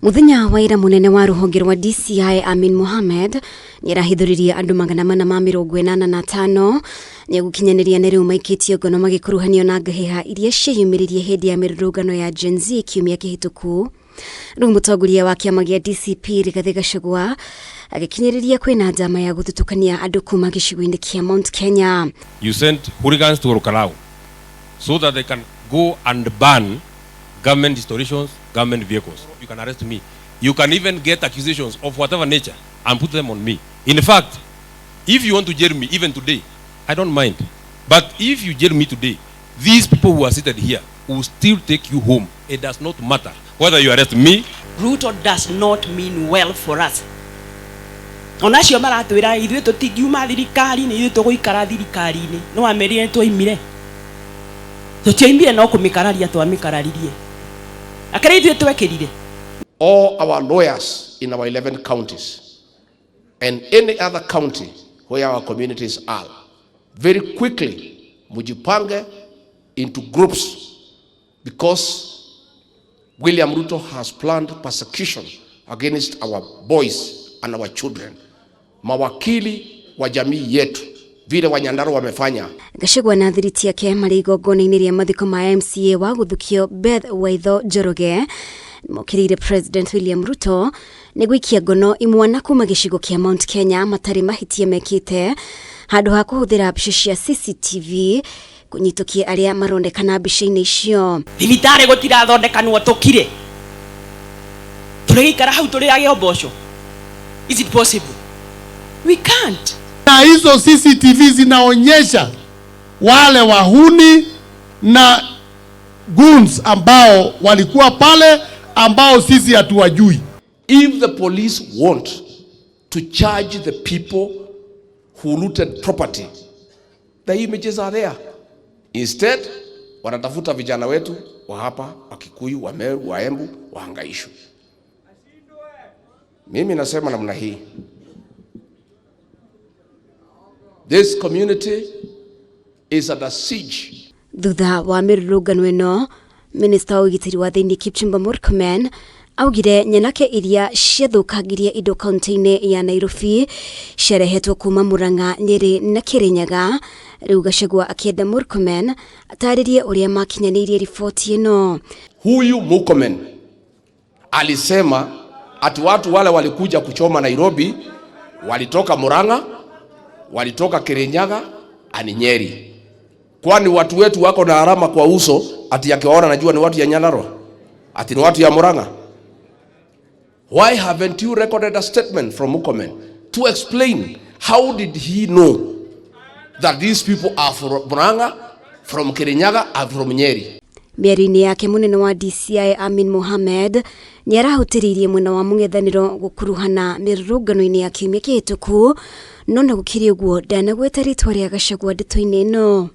Muthenya wa ira munene wa ruhonge rwa DCI Amin Mohamed nĩarahithũririe andũ 485 nĩegũkinyanĩria nĩ rĩu maikĩtio ngono magĩkuruhanio na ngahĩha iria cieyumĩririe hĩndĩ ya mĩrũrũngano ya Gen Z kiumia kĩhĩtũku. Rĩu mũtongoria wa kĩama gĩa DCP Rigathĩ Gachagua agĩkinyĩrĩria kwĩna njama ya gũthutũkania andũ kuma gĩcigo-inĩ kĩa Mount Kenya. You sent hooligans to Olkalou so that they can go and burn government installations, government vehicles. You can arrest me. You can even get accusations of whatever nature and put them on me. In fact, if you want to jail me even today, I don't mind. But if you jail me today, these people who are seated here will still take you home. It does not matter whether you arrest me. Ruto does not mean well for us. Onacio maratwĩra ithuĩ tũtingiuma thirikari-inĩ, ithuĩ tũgũikara thirikari-inĩ. No amerire twoimire, tũtioimire, no kũmĩkararia twamĩkararirie. Akĩrĩ ithuĩ twekĩrire. All our lawyers in our 11 counties and any other county where our communities are, very quickly mujipange into groups, because William Ruto has planned persecution against our boys and our children. Mawakili wa jamii yetu vile Wanyandarua wamefanya. Gachagua na thiriti yake marĩ igongona-inĩ rĩa mathiko ma MCA wa gũthukio Beth Waitho Njoroge mokĩrĩire President William Ruto nĩ gũikia ngono imwana kuma gĩcigo kĩa Mount Kenya matarĩ mahĩtia mekĩte handũ ha kũhũthĩra mbica cia CCTV kũnyitũkia arĩa maronekana mbica-inĩ icio. Thibitarĩ gũtirathondekanwo, tũkire tũrĩgĩikara hau tũrĩage mboco. Is it possible? We can't. Na hizo CCTV zinaonyesha wale wahuni na goons ambao walikuwa pale ambao sisi hatuwajui. If the police want to charge the people who looted property, the images are there. Instead, wanatafuta vijana wetu wa hapa, wa Kikuyu, wa Meru, wa Embu, wahangaishwe. Mimi nasema namna hii. This community is under siege. Thutha wa mĩrũrũngano ĩno, minista wa ũgitĩri wa thĩinĩ Kipchumba Murkomen augire nyanake iria ciathũkangirie indo kaunti-inĩ ya Nairobi ciarehetwo kuma Murang'a, Nyeri na Kirinyaga. Rĩu Gachagua akĩenda Murkomen atarĩrie ũrĩa makinyanĩirie riboti ĩno. Huyu Murkomen alisema ati watu wale walikuja kuchoma Nairobi walitoka Murang'a, walitoka Kirinyaga ani Nyeri. Kwani watu wetu wako na alama kwa uso ati akiwaona najua ni watu ya Nyandarua, ati ni watu ya Murang'a? Why haven't you recorded a statement from Murkomen to explain how did he know that these people are from Murang'a, from Kirinyaga and from Nyeri? Mĩario-inĩ yake mũnene wa DCI Amin Mohamed nĩarahutĩrĩirie mwena wa mũng'ethanĩro gũkuruhana mĩrũrũngano-inĩ ya kiumia kĩhĩtũku, no na gũkĩrĩ ũguo ndanagweta rĩtwa rĩa Gachagua ndeto-inĩ ĩno.